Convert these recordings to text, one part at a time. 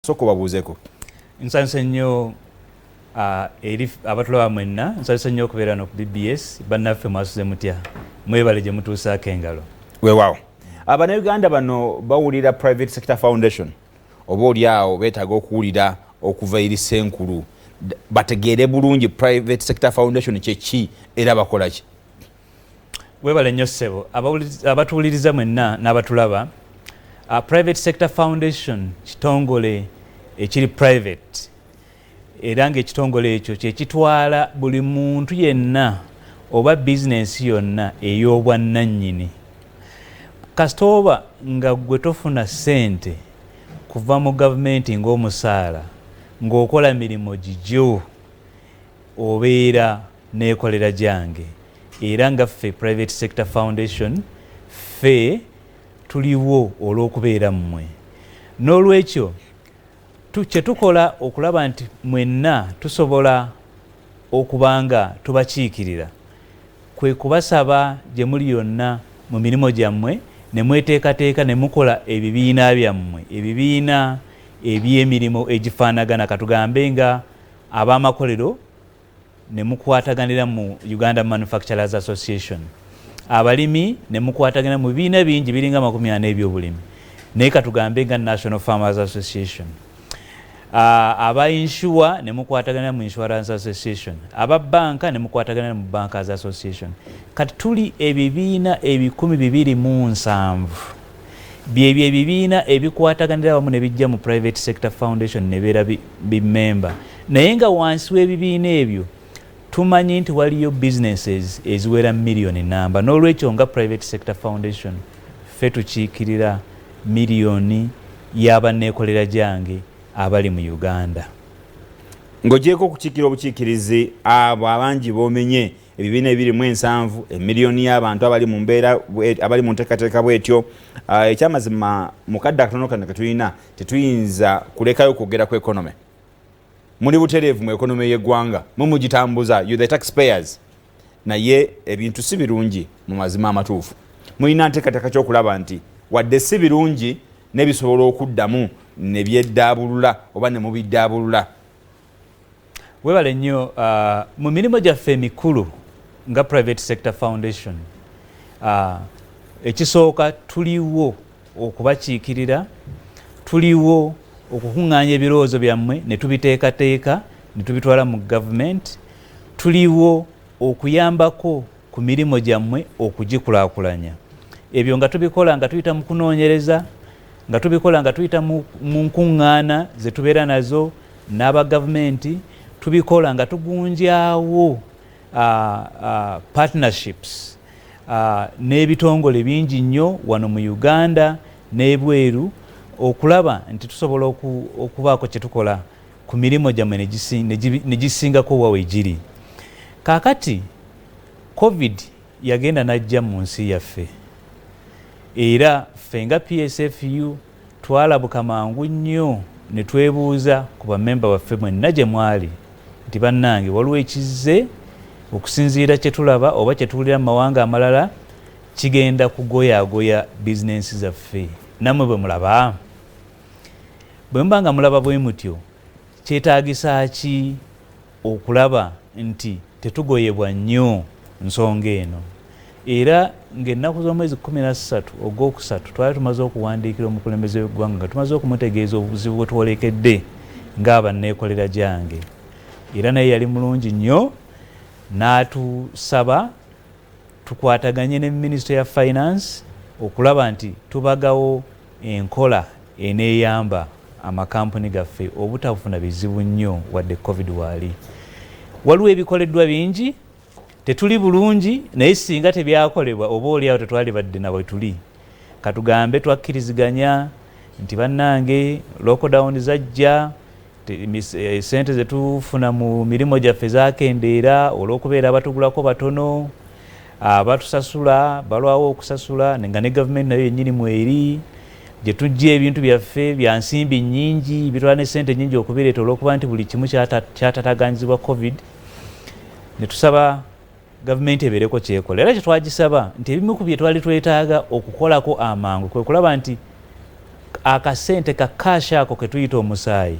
Sooka obabuuzeeko. Nsanyuse nnyo eri abatulaba mwenna. Nsanyuse nnyo okubeera no ku BBS. Bannaffe, mwasuze mutya? Mwebale gye mutuusaako engalo. Weewaawo. Abannayuganda bano bawulira Private Sector Foundation, oba oli awo beetaaga okuwulira okuva eri Ssenkulu, bategeere bulungi Private Sector Foundation kyeki era bakola ki. Webale nnyo, ssebo. Abatuwuliriza mwenna n'abatulaba, Private Sector Foundation kitongole ekiri private, era ng'ekitongole ekyo kyekitwala buli muntu yenna oba bizinensi yonna ey'obwannannyini. Kasita oba nga gwe tofuna ssente kuva mu gavumenti ng'omusaala, ng'okola mirimu gigyo, obeera neekolera gyange. Era nga ffe Private Sector Foundation, ffe tuliwo olw'okubeera mmwe. N'olwekyo kye tukola okulaba nti mwenna tusobola okuba nga tubakiikirira kwe kubasaba gye muli yonna mu mirimu gyammwe ne mweteekateeka ne mukola ebibiina byammwe, ebibiina eby'emirimu egifaanagana. Katugambe nga ab'amakolero ne mukwataganira mu Uganda Manufacturers Association, abalimi ne mukwataganira mu bibiina bingi biringa 40 ebyobulimi, naye katugambe nga National Farmers Association, aba insure ne mukwataganira mu Insurance Association, aba banka ne mukwataganira mu Bankers Association. Kati tuli ebibiina 270. Byebyo ebibiina ebikwataganira wamu ne bijja mu Private Sector Foundation ne beera bimemba. Naye nga wansi w'ebibiina ebyo tumanyi nti waliyo businesses eziwera miliyoni namba. N'olwekyo nga Private Sector Foundation, ffe tukiikirira miliyoni y'abanneekolera gyange abali mu Uganda. Ng'ogyeko okukiikira obukiikirizi abo abangi b'omenye, ebibiina 270, emiliyoni y'abantu abali mu mbeera, abali mu nteekateeka bwetyo, ekyamazima mu kadde akatono kano ketulina tetuyinza kulekayo kwogera ku economy. Muli butereevu mu economy y'eggwanga, mumugitambuza, you the taxpayers, naye ebintu si birungi. Mu mazima amatuufu, mulina nteekateeka kyokulaba nti wadde si birungi nebisobola okuddamu ne byeddaabulula oba ne mubiddaabulula? Webale nnyo. Mu mirimu gyaffe emikulu nga Private Sector Foundation, ekisooka tuliwo okubakiikirira, tuliwo okukuŋŋaanya ebirowoozo byammwe ne tubiteekateeka ne tubitwala mu gavumenti, tuliwo okuyambako ku mirimu gyammwe okugikulaakulanya. Ebyo nga tubikola nga tuyita mu kunoonyereza, nga tubikola nga tuyita mu nkuŋŋaana ze tubeera nazo n'aba gavumenti, tubikola nga tugunjaawo partnerships n'ebitongole bingi nnyo wano mu Uganda n'ebweru, okulaba nti tusobola okubaako kye tukola ku mirimu gyammwe ne gisingako wa we giri. Kaakati COVID yagenda n'ajja mu nsi yaffe, era ffe nga PSFU twalabuka mangu nnyo ne twebuuza ku bamemba baffe mwenna gye mwali nti, "Bannange, waliwo ekizze. Okusinziira kye tulaba oba kye tuwulira mu mawanga amalala, kigenda kugoyaagoya bizinensi zaffe. Nammwe bwe mulaba? Bwe muba nga mulaba bwe mutyo, kyetaagisa ki okulaba nti tetugoyebwa nnyo nsonga eno?" Era ng'ennaku z'omwezi 13 ogwokusatu twali tumaze okuwandiikira omukulembeze w'eggwanga, nga tumaze okumutegeeza obuzibu bwe twolekedde ng'abanneekolera gyange. Era naye yali mulungi nnyo n'atusaba tukwataganye ne Minisitule ya Finance okulaba nti tubagawo enkola eneeyamba amakampuni gaffe obutafuna bizibu nnyo wadde COVID waali. Waliwo ebikoleddwa bingi. Tetuli bulungi, naye singa tebyakolebwa, oba oliawo tetwalibadde nawe tuli. Katugambe twakkiriziganya nti, bannange, lockdown zajja, sente zetufuna mu mirimu gyaffe zakendeera olw'okubeera abatugulako batono, abatusasula balwawo okusasula, nga ne gavumenti nayo yennyini mweri gye tujja ebintu byaffe bya nsimbi nnyingi, bitwala ne sente nnyingi okubireeta olw'okuba nti buli kimu kyatataganyizibwa COVID. Ne tusaba gavumenti ebeereko kyekola, era kyetwagisaba nti ebimu ku bye twali twetaaga okukolako amangu kwe kulaba nti Akasente ka cash ako ketuyita omusaayi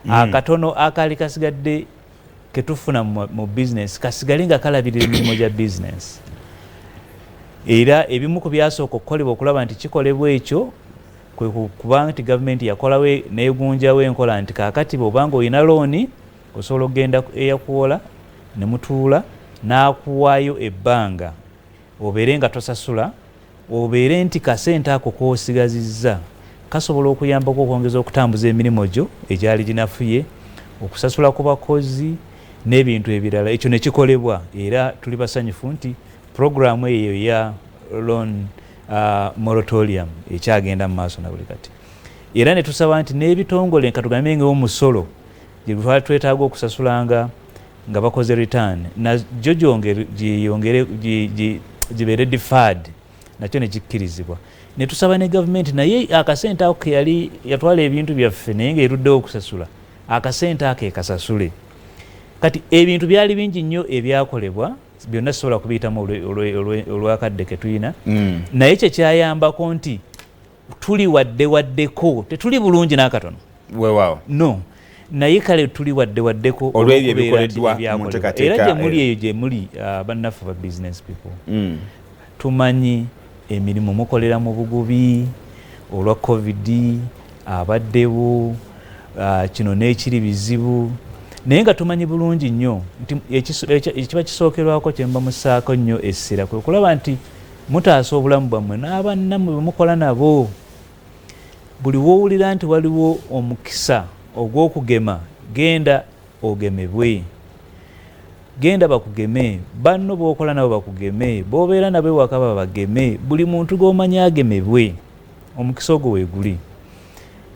akatono akaali kasigadde ketufuna mu bizinesi kasigale nga kalabirira emirimu gya bizinesi. Era ebimu ku byasooka okukolebwa okulaba nti kikolebwa ekyo kwe kuba nti gavumenti yakolawo neegunjawo enkola nti kaakati bw'obanga olina looni osobola okugenda eyakuwola ne mutuula n'akuwaayo ebbanga obeere nga tosasula, obeere nti kasente ako k'osigazizza kasobola okuyambako okwongeza okutambuza emirimu gyo egyali ginafuye, okusasula ku bakozi n'ebintu ebirala. Ekyo ne kikolebwa era tuli basanyufu nti puroguraamu eyo eya loan moratorium ekyagenda mu maaso na buli kati. Era ne tusaba nti n'ebitongole katugambe ng'omusolo gye twali twetaaga okusasulanga nga bakoze return nagyo gyeyongere gibeere deferred, nakyo ne kikkirizibwa. Ne tusaba ne gavumenti naye akasente ako ke yali yatwala ebintu byaffe naye ng'eruddewo okusasula, akasente ako ekasasule. Kati ebintu byali bingi nnyo ebyakolebwa, byonna sisobola kubiyitamu olw'akadde ke tulina. Naye kye kyayambako nti tuli wadde waddeko, tetuli bulungi n'akatono. Weewaawo. No, naye kale tuli wadde waddeko olw'ebyo ebikoleddwa mu nteekateeka. Era gye muli eyo gye muli bannaffe ba business people, tumanyi emirimu mukolera mu bugubi olwa COVID abaddewo, kino n'ekiri bizibu, naye nga tumanyi bulungi nnyo nti ekiba kisookerwako kye muba mussaako nnyo essira kwe kulaba nti mutaasa obulamu bwammwe n'abannammwe bwe mukola nabo. Buli w'owulira nti waliwo omukisa ogw'okugema, genda ogemebwe, genda bakugeme, banno b'okola nabo bakugeme, b'obeera nabo ewaka babageme, buli muntu gw'omanyi agemebwe, omukisa ogwo weeguli.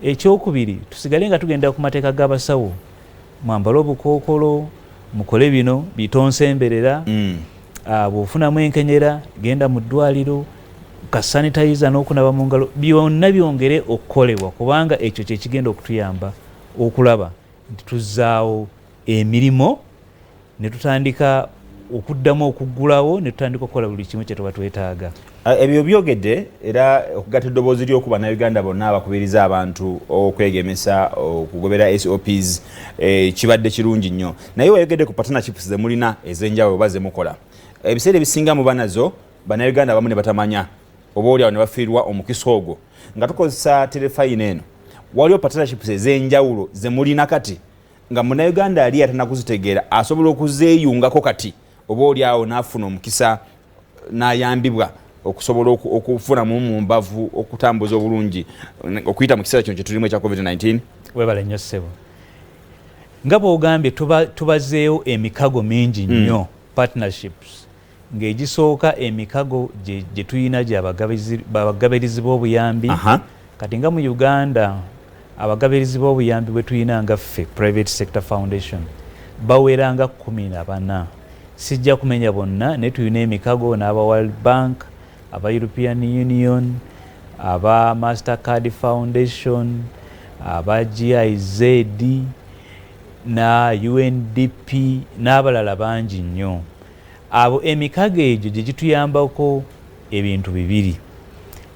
Ekyokubiri, tusigale nga tugenda ku mateeka g'abasawo, mwambale obukookolo, mukole bino bitonsemberera, bw'ofunamu enkenyera genda mu ddwaliro, ka sanitizer n'okunaba mu ngalo, byonna byongere okukolebwa kubanga ekyo kye kigenda okutuyamba okulaba nti tuzzaawo emirimu ne tutandika okuddamu okuggulawo ne tutandika okukola buli kimu kye tuba twetaaga. Ebyo byogedde era okugatta eddoboozi ly'oku Bannayuganda bonna abakubiriza abantu okwegemesa, okugobera SOPs, kibadde kirungi nnyo. Naye wayogedde ku partnerships ze mulina ez'enjawulo oba ze mukola. Ebiseera ebisinga muba nazo Bannayuganda abamu ne batamanya oba oliawo ne bafiirwa omukisa ogwo. Nga tukozesa terefayina eno, waliwo partnerships ez'enjawulo ze mulina kati nga Munnayuganda ali atanakuzitegeera asobola okuzeeyungako kati oba oliawo n'afuna omukisa n'ayambibwa okusobola okufunamu mu mbavu okutambuza obulungi okuyita mu kiseera kino kye tulimu ekya COVID-19. Weebale nnyo ssebo. Nga bw'ogambye tubazeewo emikago mingi nnyo, partnerships, ng'egisooka emikago gye tulina gy'abagabirizi b'obuyambi. Kati nga mu Uganda abagabirizi b'obuyambi bwe tulina nga ffe Private Sector Foundation bawera nga 14. Sijja kumenya bonna, naye tulina emikago n'aba World Bank, aba European Union, aba Mastercard Foundation, aba GIZ na UNDP n'abalala bangi nnyo. Abo emikago egyo gye gituyambako ebintu bibiri.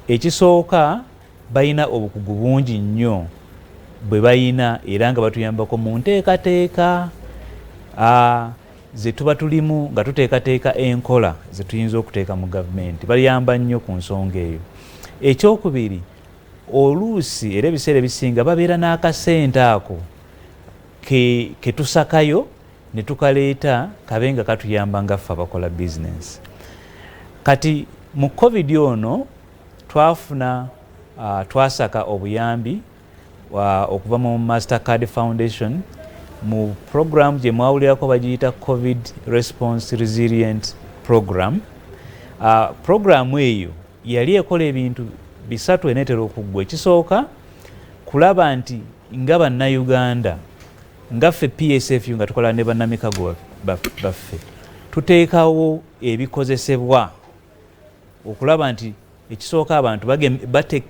Ekisooka, balina obukugu bungi nnyo bwe balina era nga batuyambako mu nteekateeka ze tuba tulimu nga tuteekateeka enkola ze tuyinza okuteeka mu gavumenti, bayamba nnyo ku nsonga eyo. Ekyokubiri, oluusi era ebiseera ebisinga babeera n'akasente ako ke tusakayo ne tukaleeta kabe nga katuyamba nga ffe abakola bizinensi. Kati mu COVID ono twafuna twasaka obuyambi okuva mu Mastercard Foundation mu program gye mwawulirako bagiyita COVID Response Resilient Program. Program eyo yali ekola ebintu bisatu eneetera okuggwa. Ekisooka, kulaba nti nga Bannayuganda nga ffe PSFU nga tukola ne bannamikago baffe tuteekawo ebikozesebwa okulaba nti ekisooka abantu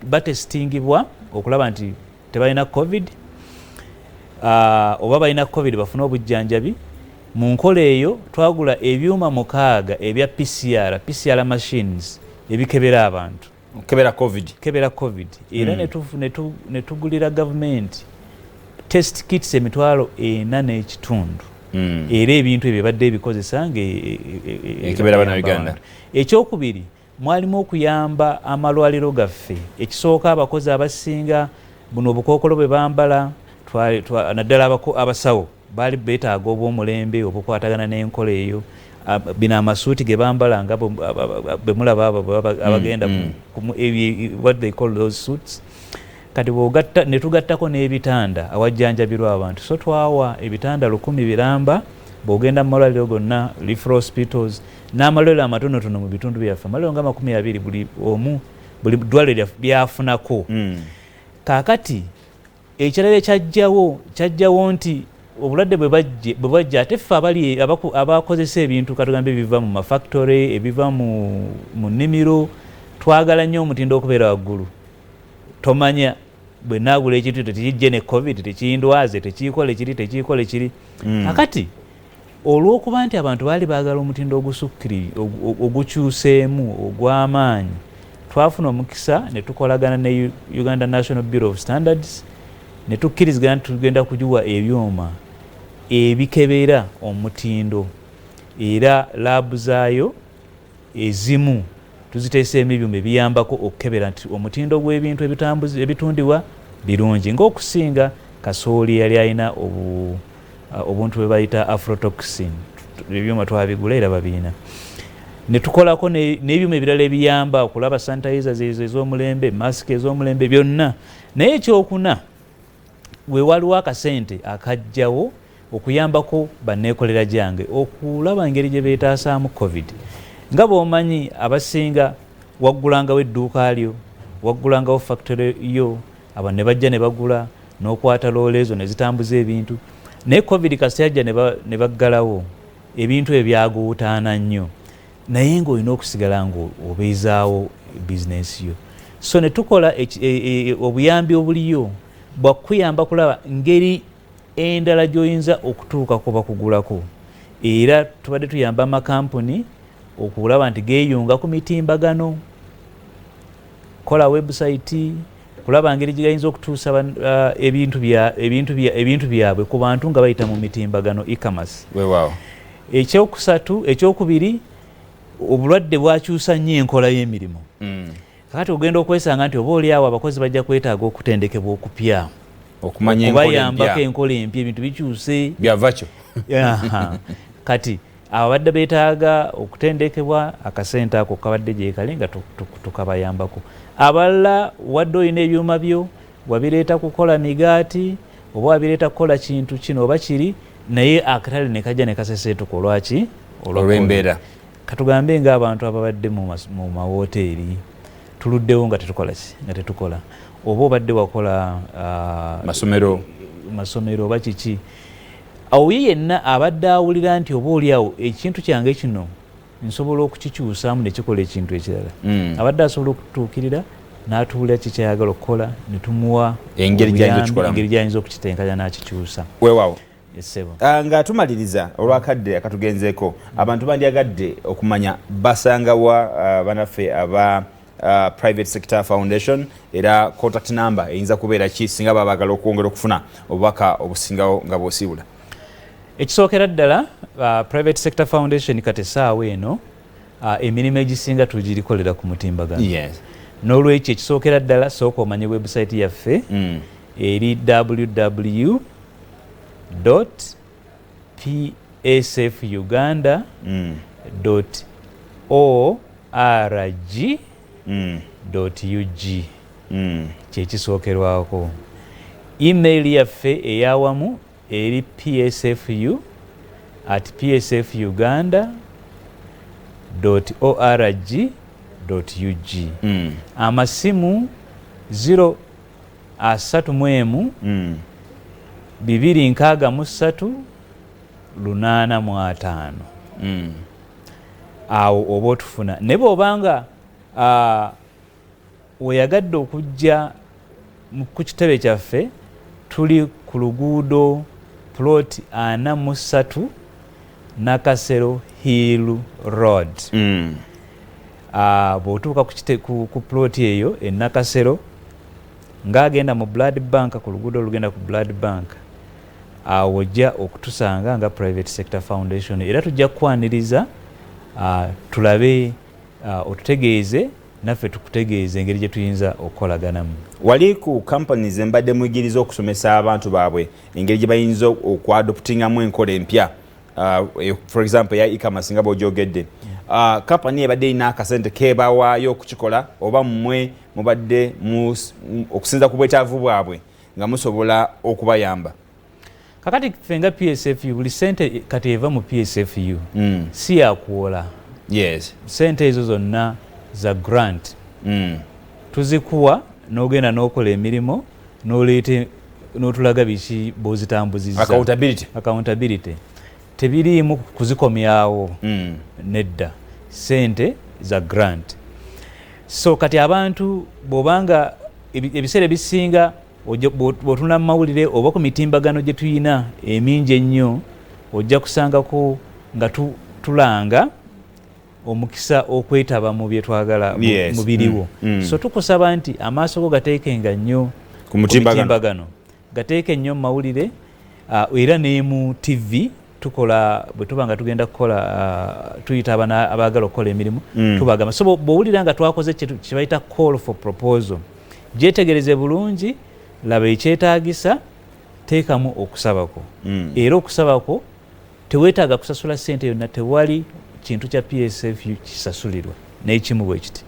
batestingibwa okulaba nti tebalina COVID, oba balina COVID bafune obujjanjabi. Mu nkola eyo twagula ebyuma 6 ebya PCR machines ebikebera abantu. Kebera COVID. Kebera COVID. Era ne tugulira gavumenti test kits 4,500. Era ebintu ebyo badde ebikozesa nga ekebera Bannayuganda. Ekyokubiri, mwalimu okuyamba amalwaliro gaffe. Ekisooka, abakozi abasinga buno obukookolo bwe bambala, naddala abasawo, baali beetaaga obw'omulembe obukwatagana n'enkola eyo. Bino amasuuti ge bambala nga bwe mulaba abo abagenda, what they call those suits. Kati bw'ogatta ne tugattako n'ebitanda awajjanjabirwa abantu, so twawa ebitanda 1000 biramba. Bw'ogenda mu malwaliro gonna, referral hospitals n'amalwaliro amatonotono mu bitundu byaffe, amalwaliro nga 20, buli omu, buli ddwaliro lyafunako. Kaakati ekirala ekyajjawo, kyajjawo nti obulwadde bwe bwajja, ate ffe abali abakozesa ebintu, katugambe ebiva mu mafactory, ebiva mu nnimiro, twagala nnyo omutindo okubeera waggulu. Tomanya bwe naagula ekintu tekijje ne COVID, tekindwaze, tekikola kiri, tekikola kiri. Kakati olw'okuba nti abantu baali baagala omutindo ogusukkiri, ogukyuseemu, ogw'amaanyi, twafuna omukisa ne tukolagana ne Uganda National Bureau of Standards ne tukkirizigana nti tugenda kugiwa ebyuma ebikebera omutindo, era laabu zaayo ezimu tuziteeseemu ebyuma ebiyambako okukebera nti omutindo gw'ebintu ebitundibwa birungi, ng'okusinga kasooli yali alina obuntu bwe bayita aflatoxin. Ebyuma twabigula era babiina. Ne tukolako n'ebyuma ebirala ebiyamba okulaba sanitizers ezo ez'omulembe, masiki ez'omulembe, byonna. Naye ekyokuna, we waliwo akasente akajjawo okuyambako banneekolera gyange okulaba engeri gye beetaasaamu COVID. Nga bw'omanyi, abasinga waggulangawo edduuka lyo, waggulangawo factory yo, abantu ne bajja ne bagula, n'okwata loole ezo ne zitambuza ebintu. Naye COVID kasita yajja ne baggalawo ebintu ebyo, byaguwutaana nnyo, naye ng'olina okusigala ng'obeezaawo bizinensi yo. So ne tukola obuyambi obuliyo bwakuyamba kulaba ngeri endala gy'oyinza okutuukako bakugulako. Era tubadde tuyamba amakampuni okulaba nti geeyunga ku mitimbagano, kola website, kulaba ngeri gye okutuusa ebintu byabwe ku bantu nga bayita mu mitimbagano, e-commerce. Weewaawo. Ekyokusatu, ekyokubiri, obulwadde bwakyusa nnyo enkola y'emirimu. Kakati ogenda okwesanga nti oba oli awo abakozi bajja kwetaaga okutendekebwa okupya, okumanya enkola okubayambako empya. Enkola empya, ebintu bikyuse. Byavakyo. Aha. Kati ababadde beetaaga okutendekebwa, akasente ako kabadde gyekali nga tukabayambako. Abalala, wadde olina ebyuma byo, wabireeta kukola migaati oba wabireeta kukola kintu kino oba kiri, naye akatale ne kajja ne kaseseetuka. Olwaki? Olw'embeera. Katugambe ng'abantu ababadde mu mawoteeri, tuluddewo nga tetukola ki, nga tetukola, oba obadde wakola masomero. Masomero oba kiki awo, ye yenna abadde awulira nti oba oli awo ekintu kyange kino nsobola okukikyusaamu ne kikola ekintu ekirala, abadde asobola okutuukirira n'atuwulira kikyayagala okukola ne tumuwa engeri gy'ayinza obuyambi, okukikolamu. Engeri gy'ayinza okukitenkanya n'akikyusa. Weewaawo. Essebo. Ah, nga tumaliriza olwakadde akatugenzeeko, abantu bandyagadde okumanya basangawa banaffe aba Private Sector Foundation, era contact number eyinza kubeera ki singa baba baagala okwongera okufuna obubaka obusingawo nga bw'osiibula? Ekisookera ddala, Private Sector Foundation kati essaawa eno emirimu egisinga tugirikolera ku mutimbagano. N'olwekyo ekisookera ddala, sooka omanye website yaffe eri www psfuganda org ug. Kyekisookerwako. Email yaffe eyawamu eri psfu@psfuganda org ug. Amasimu 0 31 263 805. Awo oba otufuna. Naye bw'obanga weyagadde okujja ku kitebe kyaffe, tuli ku luguudo plot 43, Nakasero Hill Road. Bw'otuuka ku plot eyo e Nakasero, ng'agenda mu Blood Bank, ku luguudo olugenda ku Blood Bank, awo ojja okutusanga nga Private Sector Foundation. Era tujja kukwaniriza, tulabe, otutegeeze, naffe tukutegeeze engeri gye tuyinza okukolaganamu. Wali ku companies embadde muyigiriza okusomesa abantu baabwe engeri gye bayinza okuadoptingamu enkola empya, for example ya e-commerce nga bw'ogyogedde, company ebadde erina akasente kebawaayo okukikola, oba mmwe mubadde okusinza ku bwetaavu bwabwe nga musobola okubayamba? Kakati ffe nga PSFU, buli sente kati eva mu PSFU si yakuwola. Sente ezo zonna za grant. Tuzikuwa n'ogenda n'okola emirimu, n'oleeta n'otulaga biki bw'ozitambuzizza. Accountability. Accountability. Tebiriimu kuzikomyawo. Nedda, sente za grant. So kati abantu bw'obanga ebiseera ebisinga bw'otunula mu mawulire oba ku mitimbagano gye tuyina emingi ennyo, ojja kusangako nga tulanga omukisa okwetaba mu bye twagala mu biriwo. So tukusaba nti amaaso go gateekenga nnyo ku mutimbagano, mitimbagano, gateeke nnyo mu mawulire, era ne mu TV. Tukola bwe tuba nga tugenda kukola, tuyita abaagala okukola emirimu. Tubagamba. So bw'owulira nga twakoze kye bayita call for proposal, gyetegereze bulungi, laba ekyetaagisa, teekamu okusabako. Era okusabako teweetaaga kusasula ssente yonna. Tewali kintu kya PSFU kisasulirwa n'ekimu bwe kiti.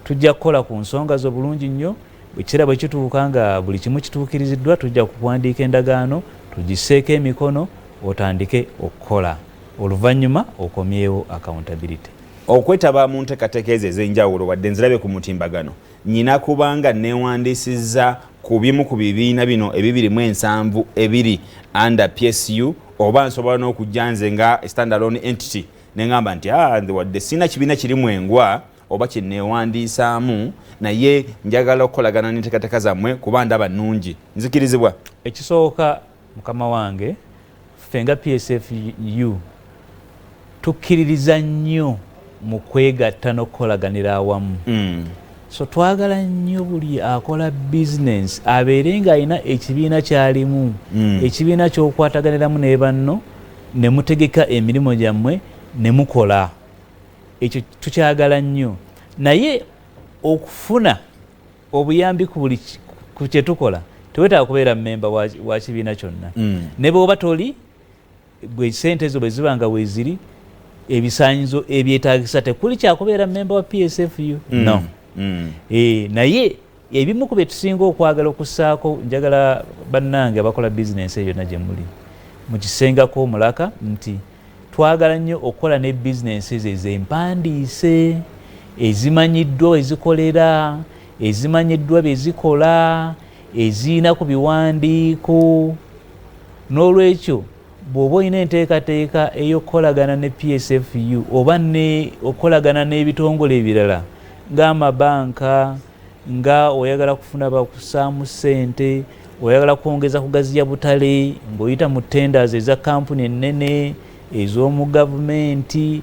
Tujja kukola ku nsonga zo bulungi nnyo. Ekiseera bwe kituuka nga buli kimu kituukiriziddwa, tujja kuwandiika endagaano, tugisseeko emikono, otandike okukola, oluvannyuma okomyewo accountability. Okwetaba mu nteekateeka ezo ez'enjawulo, wadde nzirabe ku mutimbagano, nyina kubanga neewandiisizza ku bimu ku bibiina bino 272 ebiri under PSU, oba nsobola n'okujja nze nga standalone entity neŋŋamba nti, "Ah, nze wadde sirina kibiina kirimu engwa oba kyeneewandiisaamu, naye njagala okukolagana n'enteekateeka zammwe kuba ndaba nnungi," nzikirizibwa? Ekisooka, mukama wange, ffe nga PSFU tukkiririza nnyo mu kwegatta n'okukolaganira awamu. So twagala nnyo buli akola bizinensi abeere ng'alina ekibiina kyalimu, ekibiina ky'okwataganiramu ne banno ne mutegeka emirimu gyammwe ne mukola. Ekyo tukyagala nnyo. Naye okufuna obuyambi ku buli ku kye tukola, tewetaaga kubeera mmemba wa kibiina kyonna. Ne bw'oba toli, bwe sente ezo bwe ziba nga weeziri, ebisaanyizo ebyetaagisa, tekuli kyakubeera mmemba wa PSFU. No. Naye ebimu ku bye tusinga okwagala okussaako, njagala bannange abakola bizinensi eyo yonna gye muli mukisengako omulaka nti twagala nnyo okukola ne bizinensi ezo ezempandiise, ezimanyiddwa ezikolera, ezimanyiddwa bye zikola, eziyina ku biwandiiko. N'olwekyo bw'oba olina enteekateeka ey'okukolagana ne PSFU oba ne okukolagana n'ebitongole ebirala ng'amabanka, nga oyagala kufuna bakusaamu ssente, oyagala kwongeza kugaziya butale ng'oyita mu tenders eza kampuni ennene ez'omu gavumenti,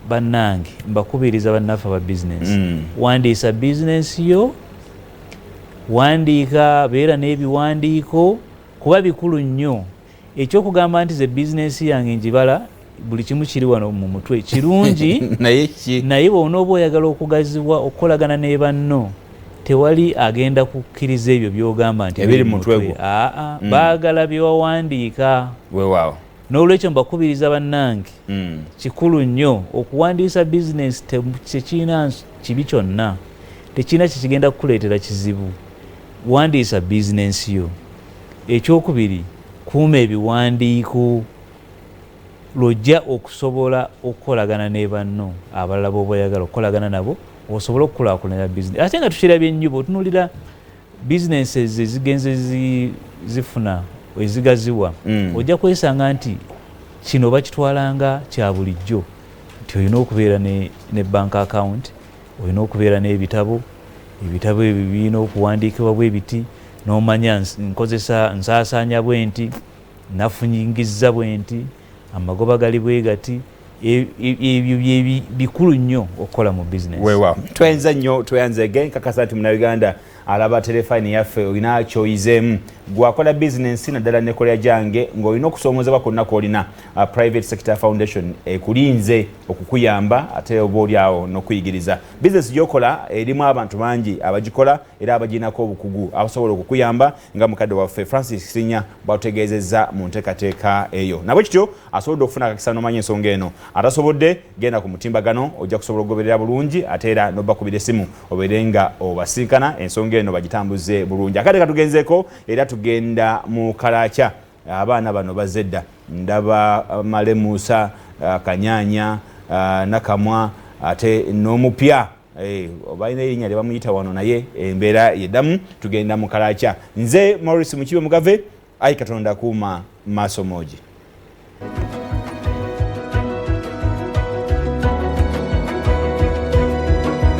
bannange mbakubiriza, bannaffe aba bizinensi, wandiisa bizinensi yo, wandiika, beera n'ebiwandiiko kuba bikulu nnyo. Ekyokugamba nti ze bizinensi yange njibala, buli kimu kiri wano mu mutwe, kirungi, naye ki? Naye bw'onooba oyagala okugazibwa, okukolagana ne banno, tewali agenda kukkiriza ebyo by'ogamba nti ebiri mu mutwe gwo. Aa, baagala byewawandiika. Weewaawo. N'olwekyo mbakubiriza bannange, kikulu nnyo okuwandiisa bizinensi. Tekirina kibi kyonna, tekirina kyekigenda kukuleetera kizibu. Wandiisa bizinensi yo. Ekyokubiri, kuuma ebiwandiiko lwojja okusobola okukolagana ne banno abalala b'oba oyagala okukolagana nabo, osobole okukulaakulanya bizinesi. Ate nga tukirabye nnyo, bw'otunuulira businesses ezigenze zifuna ezigaziwa, ojja kwesanga nti kino bakitwalanga kya bulijjo nti olina okubeera ne bank account, olina okubeera n'ebitabo. Ebitabo ebyo birina okuwandiikibwa bwe biti, n'omanya nkozesa, nsaasaanya bwe nti, nafunyingizza bwe nti, amagoba gali bwe gati. Ebyo bye bikulu nnyo okukola mu bizinesi. Weewaawo, tweyanza nnyo, tweyanzege. Nkakasa nti Munnayuganda alaba terefayini yaffe olina kyoyizeemu. Gwakola bizinensi naddala nekolera gyange ng'olina okusoomozebwa kwonna kwolina, Private Sector Foundation ekulinze okukuyamba ate oba oli awo n'okuyigiriza. Bizinesi gy'okola erimu abantu bangi abagikola era abaginako obukugu abasobola okukuyamba, nga mukadde waffe Francis Kisinya bwatutegeezezza mu nteekateeka eyo. Nabwe kityo asobodde okufuna akakisa n'omanya ensonga eno. Atasobodde, genda ku mutimbagano, ojja kusobola okugoberera bulungi ate era n'obakubira essimu obeere nga obasinkana, ensonga eno bagitambuze bulungi. Akadde katugenzeeko era tugenda mu kalakya. Abaana bano bazze dda, ndaba Male Musa, Kanyanya, Nakamwa ate n'omupya balina erinnya lye bamuyita wano, naye embeera yeddamu. Tugenda mu kalakya. Nze Maurice Mukibe Mugave. Ayi Katonda kuuma maaso moogi.